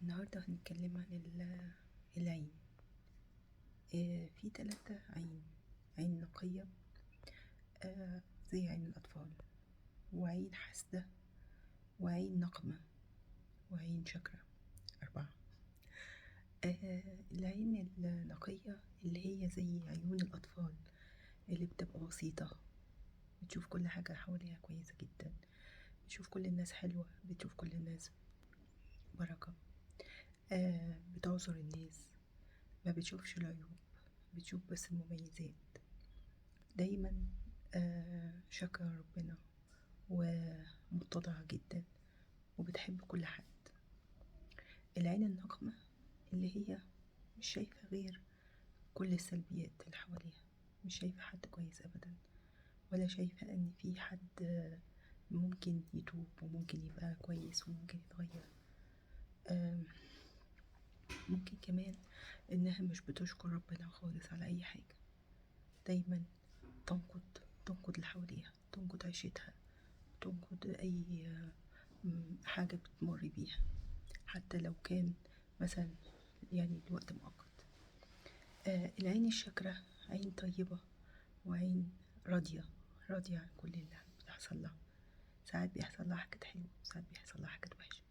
النهاردة هنتكلم عن العين. في 3 عين: عين نقية زي عين الأطفال، وعين حاسدة، وعين نقمة، وعين شاكرة. 4. العين النقية اللي هي زي عيون الأطفال اللي بتبقى بسيطة، بتشوف كل حاجة حواليها كويسة جدا، بتشوف كل الناس حلوة، بتشوف كل الناس بركة، بتعذر الناس، ما بتشوفش العيوب، بتشوف بس المميزات. دايما شاكرة ربنا ومتضعة جدا وبتحب كل حد. العين النقمة اللي هي مش شايفة غير كل السلبيات اللي حواليها، مش شايفة حد كويس أبدا، ولا شايفة أن في حد ممكن يتوب وممكن يبقى كويس وممكن يتغير. ممكن كمان إنها مش بتشكر ربنا خالص على أي حاجة، دايما تنقد اللي حواليها، تنقد عيشتها، تنقد أي حاجة بتمر بيها، حتى لو كان مثلا الوقت مؤقت. العين الشاكرة عين طيبة وعين راضية، راضية عن كل اللي بيحصل لها. ساعات بيحصل لها حاجات حلوة، وساعات بيحصل لها حاجات وحشة،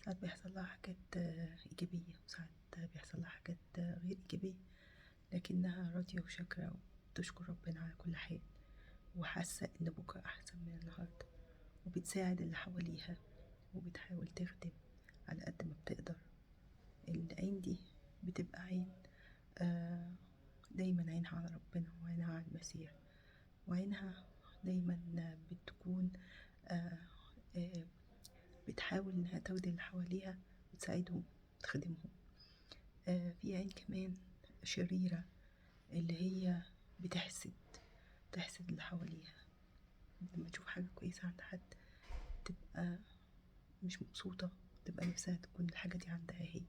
ساعات بيحصل لها حاجات إيجابية، وساعات بيحصل لها حاجات غير إيجابية، لكنها راضية وشاكرة وبتشكر ربنا على كل حال، وحاسة إن بكرة أحسن من النهاردة، وبتساعد اللي حواليها وبتحاول تخدم على قد ما بتقدر. العين دي بتبقى عين دايما عينها على ربنا وعينها على المسيح، وعينها دايما بتكون بتحاول انها تودي اللي حواليها وتساعدهم وتخدمهم. في عين كمان شريرة اللي هي تحسد اللي حواليها. لما تشوف حاجة كويسة عند حد تبقى مش مبسوطة، تبقى نفسها تكون الحاجة دي عندها هي،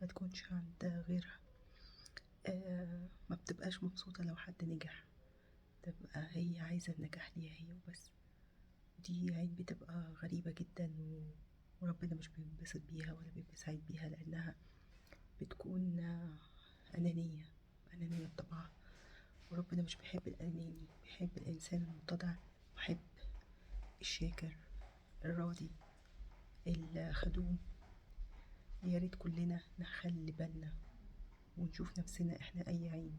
ما تكونش عند غيرها. ما بتبقاش مبسوطة لو حد نجح، تبقى هي عايزة النجاح ليها هي وبس. دي عين بتبقى غريبة جدا، وربنا مش بينبسط بيها ولا بيبقى سعيد بيها، لأنها بتكون أنانية، أنانية بطبعها، وربنا مش بيحب الأناني، بيحب الإنسان المتضع، محب الشاكر الراضي الخدوم. يا ريت كلنا نخلي بالنا ونشوف نفسنا احنا أي عين،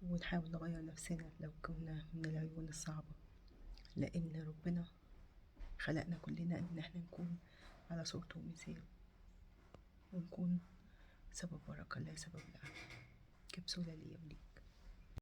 ونحاول نغير نفسنا لو كنا من العيون الصعبة، لأن ربنا خلقنا كلنا إن احنا نكون على صورته ومثاله، ونكون سبب بركة لا سبب لعنة. كبسولة ليا وليك.